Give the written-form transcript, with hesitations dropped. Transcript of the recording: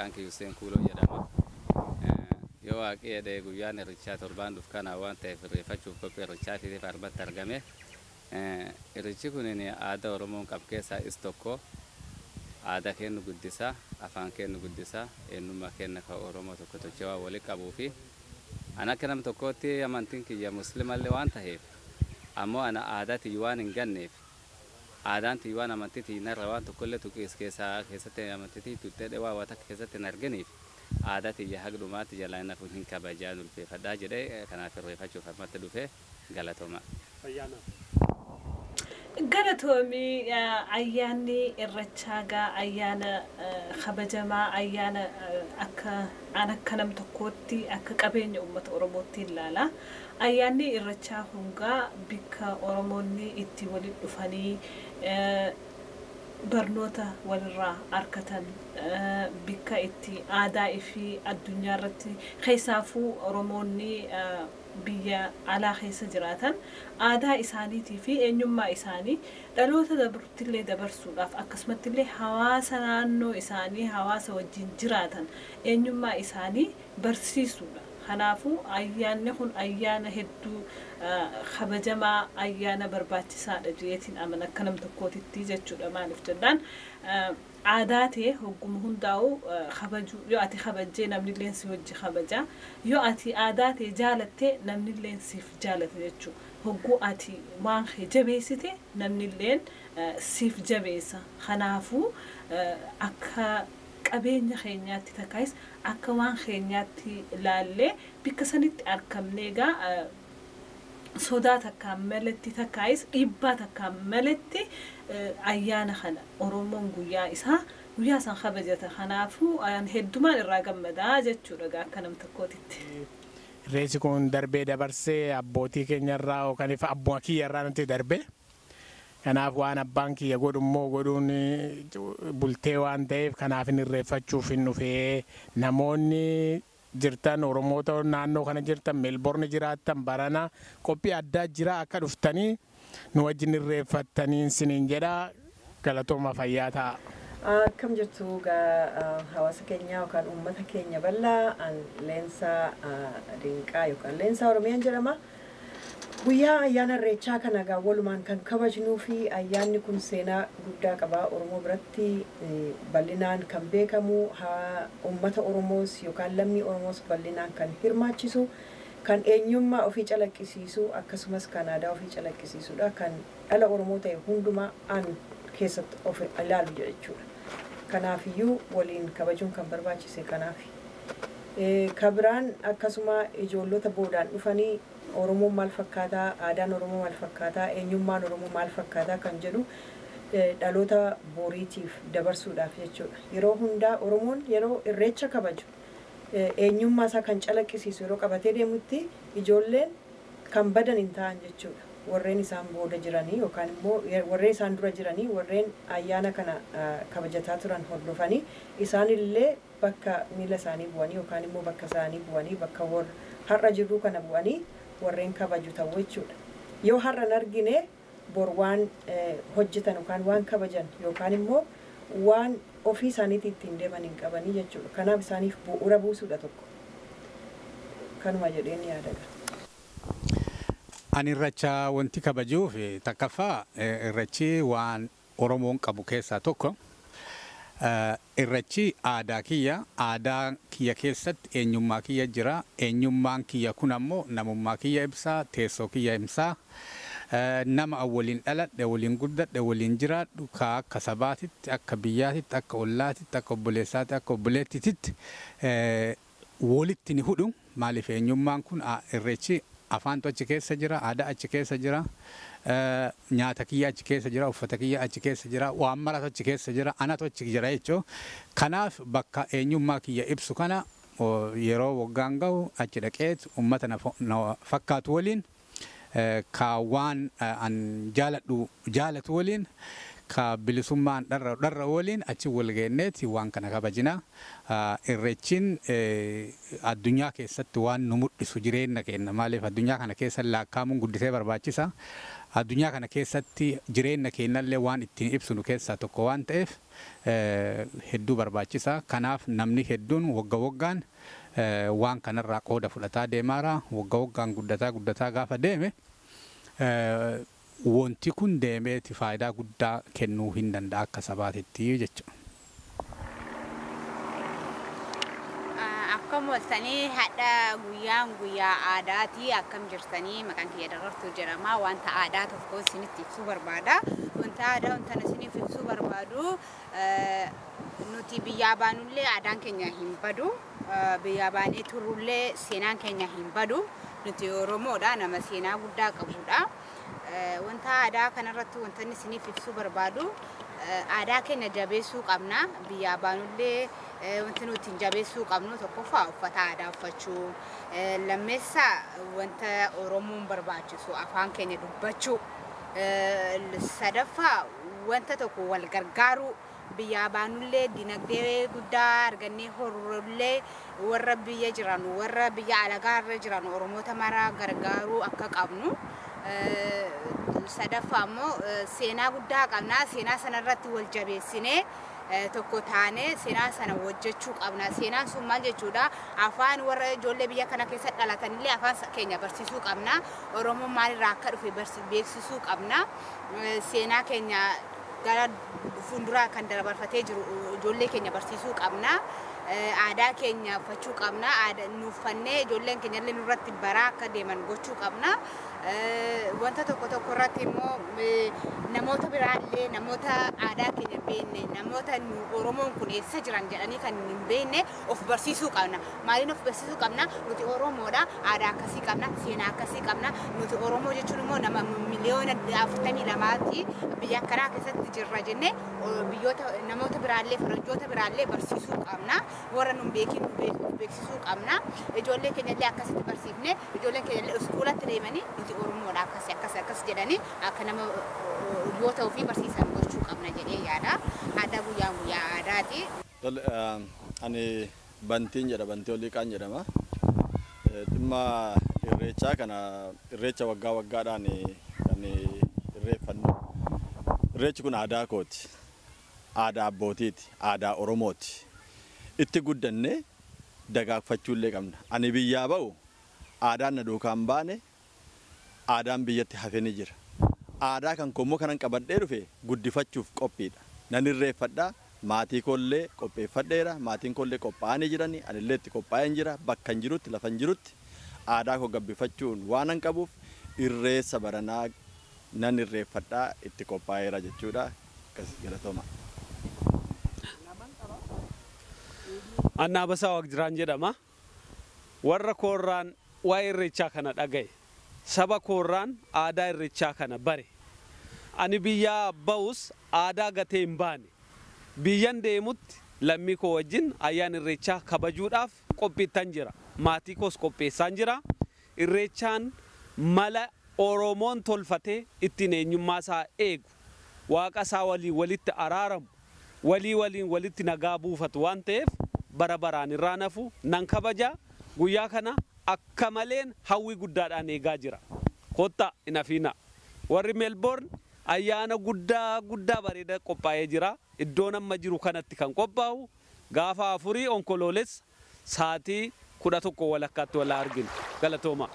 Maqaan kiyya Hussein Kuuloo jedhama. Yoo waaqni jedhe guyyaan irreechaa torbaan dhufu kana waan ta'eef irreeffachuuf qophii irreechaatiif arbatti argame. Irreechi kun aadaa Oromoon qabu keessaa isa tokko. Aadaa keenya guddisa, afaan keenya guddisa, eenyummaa keenya kan Oromoo tokko tochee waan walitti qabuu fi ani akka nama tokkootti amantiin kiyya musliimallee waan ta'eef ammoo ana aadaa tiyya waan hin ganneef aadaan tiyya waan amantii tiyya narra waan tokkollee tuqiis keessaa keessatti amantii tiyya tuttee waa waa takka keessatti hin arginiif aadaa tiyya haga dhumaatti jalaa hin hafu hin kabajaa ulfeeffadhaa jedhee kanaaf irreeffachuuf ammatti dhufe galatooma. Galatoomii. Ayyaanni irreechaa gaa ayyaana kabajamaa, ayyaana akka an akka nam tokkootti akka qabeenya uummata Oromootti ilaala. Ayyaanni irreechaa kun gaa bikka Oromoonni itti walitti dhufanii barnoota walirraa argatan, bikka itti aadaa fi addunyaa irratti keessaafuu Oromoonni biyya alaa keessa jiraatan aadaa isaaniitii fi eenyummaa isaanii dhaloota dabartillee dabarsuudhaaf, akkasumattillee hawaasa naannoo isaanii, hawaasa wajjin jiraatan eenyummaa isaanii barsiisuudha. Kanaafuu ayyaanni kun ayyaana hedduu kabajamaa, ayyaana barbaachisaadha jeetiin amana akka nam tokkootitti jechuudha. Maaliif jennaan, aadaa ta'e hogguma hundaa'u kabajuu, yoo ati kabajjee namnilleen si wajji kabaja, yoo ati aadaa ta'e jaalattee namnilleen siif jaalata jechuudha. Hogguu ati waan kee jabeessite namnilleen siif jabeessa. Kanaafuu akka qabeenya keenyaatti takkaayis akka waan keenyaatti ilaallee bikka sanitti argamnee egaa sodaa takkaan malatti takkaayis dhiibbaa takkaan malatti ayyaana kana Oromoon guyyaa isaa guyyaa san kabajata. Kanaafuu heddumaan irraa gammadaa jechuudha egaa akka nam tokkootitti. Irreessi kun darbee dabarsee abbootii keenyarraa yookaan abbuma kiyyarraa nuti darbe. Kanaaf waan abbaan kiyya godhu immoo godhuun bultee waan ta'eef kanaaf hin irreeffachuuf hin dhufee. Namoonni jirtan, Oromoota naannoo kana jirtan, Meelboorni jiraattan, barana qophii addaa jira, akka dhuftanii nu wajjin irreeffattanii isiniin jedha. Galatooma, fayyaa ta'a. Akkam jirtu hawaasa keenya yookaan uummata keenya bal'aa? An Leensaa Dinqaa yookaan Leensaa Oromiyaan jedhama. Guyyaa ayyaana irreechaa kana egaa walumaan kan kabajnuu fi ayyaanni kun seenaa guddaa qaba. Oromoo biratti bal'inaan kan beekamu, uummata Oromoos yookaan lammii Oromoos bal'inaan kan hirmaachisu, kan eenyummaa ofii calaqqisiisu, akkasumas kan aadaa ofii calaqqisiisudha. Kan dhala Oromoo ta'e hundumaa an keessatti of ilaalu jechuudha. Kanaafiyyuu waliin kabajuun kan barbaachise kanaafi. Kabiraan akkasuma ijoollota boodaan dhufanii Oromoon maal fakkaataa, aadaan Oromoo maal fakkaataa, eenyummaan Oromoo maal fakkaataa kan jedhu dhaloota boriitiif dabarsuudhaaf jechuudha. Yeroo hundaa Oromoon yeroo irreecha kabaju eenyummaa isaa kan calaqqisiisu yeroo qabatee deemutti ijoolleen kan badan hin ta'an jechuudha. Warreen isaan booda jiranii yookaan immoo warreen isaan dura jiranii, warreen ayyaana kana kabajataa turan hordofanii isaanillee bakka miila isaanii bu'anii yookaan immoo bakka isaanii bu'anii, bakka warra har'a jirru kana bu'anii warreen kabaju ta'u jechuudha. Yoo har'a hin argine bor waan hojjetan yookaan waan kabajan yookaan immoo waan ofii isaaniitii ittiin deeman hin qabanii jechuudha. Kanaaf isaaniif bu'uura buusuudha tokko. Kanuma jedheen yaadaga. Ani irreecha wanti kabajuuf takkaffaa irreechi waan Oromoon qabu keessaa tokko. Irreechi aadaa kiyya, aadaa kiyya keessatti eenyummaa kiyya jira. Eenyummaan kiyya kun ammoo namummaa kiyya ibsaa, teessoo kiyya ibsaa. Nama an waliin dhaladhe, waliin guddadhe, waliin jiraadhu ka akka sabaatitti, akka biyyaatitti, akka ollaatitti, akka obboleessaatti, akka obboleettititti walitti ni hudhu. Maaliif eenyummaan kun irreechi afaantu achi keessa jira, aadaa achi keessa jira, nyaata kiyya achi keessa jira, uffata kiyya achi keessa jira, waan maratu achi keessa jira, anatu achi jira jechuudha. Kanaaf bakka eenyummaa kiyya ibsu kana yeroo waggaan gahu achi dhaqeet uummata na fakkaatu waliin, ka waan an jaaladhu jaalatu waliin, Ka bilisummaan dharra waliin achi wal geenneeti waan kana kabajina. Irreechin addunyaa keessatti waan nu mul'isu jireenya keenya maaliif addunyaa kana keessa lakkaa'amuun guddisee barbaachisa. Addunyaa kana keessatti jireenya keenyallee waan ittiin ibsinu keessaa tokko waan ta'eef hedduu barbaachisa. Kanaaf namni hedduun wagga waggaan waan kanarraa qooda fudhataa deemaara. Wagga waggaan guddataa guddataa gaafa deeme wanti kun deemeeti faayidaa guddaa kennuu hin danda'a akka sabaatitti jechuudha. Akkam ooltanii hadha guyyaan guyyaa aadaati. Akkam jirtanii? Maqaan kiyya Darartuu jedhama. Wanta aadaa tokko isinitti ibsuu barbaada. Wanta aadaa wanta isiniif ibsuu barbaadu, nuti biyyaa baanullee aadaan keenya hin badu. Biyyaa baanee turrullee seenaan keenya hin badu. Nuti Oromoodha, nama seenaa guddaa qabudha. Wanta aadaa kanarratti wanta inni isiniif ibsuu barbaadu, aadaa keenya jabeessuu qabna. Biyyaa baanullee wanti nuti ittiin jabeessuu qabnu, tokkoffaa uffata aadaa uffachuu, lammeessaa wanta Oromoon barbaachisu afaan keenya dubbachuu, sadaffaa wanta tokko wal gargaaruu. Biyyaa baanullee, dinagdee guddaa argannee horrullee, warra biyya jiran, warra biyya alagaa irra jiran Oromoota maraa gargaaruu akka qabnu. Sadaffaa immoo seenaa guddaa qabna. Seenaa sanarratti wal jabeessinee tokko taanee seenaa sana hojjechuu qabna. Seenaan sun maal jechuudha? Afaan warra ijoollee biyya kana keessa dhalatanillee afaan keenya barsiisuu qabna. Oromoon maalirraa akka dhufe beeksisuu qabna. Seenaa keenya gara fuulduraa kan dabarfatee jiru ijoollee keenya barsiisuu qabna. Aadaa keenya uffachuu qabna. Nu uffannee ijoolleen keenya illee nurratti baraa akka deeman gochuu qabna. Wanta tokko tokko irratti immoo namoota biraallee, namoota aadaa keenya hin beekne, namoota Oromoon kun eessa jiran jedhanii kan hin beekne of barsiisuu qabna. Maaliin of barsiisuu qabna? Nuti Oromoodha. Aadaa akkasii qabna. Seenaa akkasii qabna. Nuti Oromoo jechuun immoo nama miliyoona 42ti biyya akkanaa keessatti jirra jennee biyyoota namoota biraallee, faranjoota biraallee barsiisuu qabna. Warra nun beekin beeksisuu qabna. Ijoollee keenya illee akkasitti barsiifne, ijoolleen keenya illee iskuulatti deemanii nuti Oromoodha, akkasi akkas akkas jedhanii akka nama yoo ofii barsiisan gochuu qabna jedhee yaada. Aadaa guyyaan guyyaa aadaati. Tole, ani Bantiin jedha, Bantii Oliiqaan jedhama. Dhimma irreechaa kana, irreecha waggaa waggaadhaan kan irreeffannu. Irreechi kun aadaa kooti. Aadaa abbootiiti. Aadaa Oromooti. Itti guddannee dagaagfachuu illee qabna. Ani biyyaa ba'u aadaan na duukaan baane, aadaan biyyatti hafee ni jira. Aadaa kan koommoo kanan qabadhee dhufe guddifachuuf qophiidha. Nan irreeffadhaa. Maatii koollee qopheeffadheera. Maatiin koollee qophaa'anii jirani. Anillee itti qophaa'een jira. Bakka hin jirutti, lafa hin jirutti aadaa koo gabbifachuun waan an qabuuf irreessa baranaa nan irreeffadhaa, itti qophaa'eera jechuudha. Akkas, galatooma. Annaa Basaa Waaqjiraan jedhama. Warra koorraan waa'ee irreechaa kana dhagaye. Saba koorraan aadaa irreechaa kana bare. Ani biyyaa ba'us aadaa gatee hin baane. Biyyan deemutti lammii koo wajjin ayyaana irreechaa kabajuudhaaf qophiittan jira. Maatii koos qopheessaan jira. Irreechaan mala Oromoon tolfatee ittiin eenyummaa isaa eegu, waaqa isaa waliin walitti araaramu, walii waliin walitti nagaa buufatu waan ta'eef bara baraan irraa nafu nan kabaja. Guyyaa kana akka maleen hawwii guddaadhaan eegaa jira. Kottaa, hin hafiina. Warri Meelboorn, ayyaana guddaa guddaa bareeda qophaa'ee jira. Iddoon amma jiru kanatti kan qophaa'u gaafa 4 Onkoloolessa sa'aatii 11:30tti wal arginu. Galatooma.